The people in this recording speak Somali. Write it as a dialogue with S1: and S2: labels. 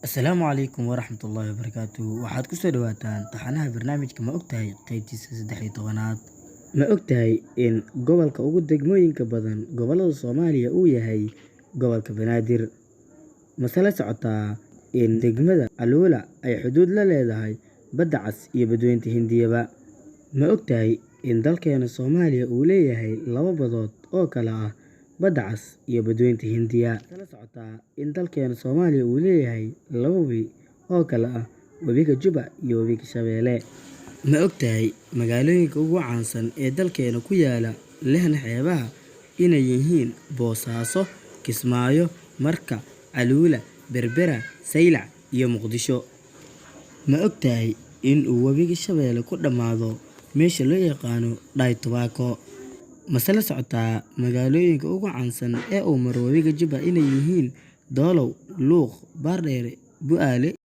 S1: Asalaamu calaykum waraxmatullaahi wabarakaatuh. Waxaad kusoo dhawaataan taxanaha barnaamijka Ma Ogtahay, qeybtiisa 13aad. Ma ogtahay in gobolka ugu degmooyinka badan gobollada Soomaaliya uu yahay gobolka Banaadir? Mase la socotaa in degmada Caluula ay xuduud la leedahay Badda Cas iyo Badweynta Hindiyaba? Ma ogtahay in dalkeena Soomaaliya uu leeyahay laba badood oo kala ah Badda Cas iyo Badweynta Hindiya? Mase la socotaa in dalkeena Soomaaliya uu leeyahay laba webi oo kala ah Webiga Juba iyo Webiga Shabeelle? Ma ogtahay magaalooyinka ugu caansan ee dalkeena ku yaala lehna xeebaha inay yihiin Boosaaso, Kismaayo, Marka, Caluula, Berbera, Saylac iyo Muqdisho? Ma ogtahay in uu Webiga Shabeelle ku dhammaado meesha loo yaqaano Dry Tobacco? Mase la socotaa magaalooyinka ugu caansan ee uu maro Webiga Juba inay yihiin Doolow, Luuq, Baardheere, Bu'aale?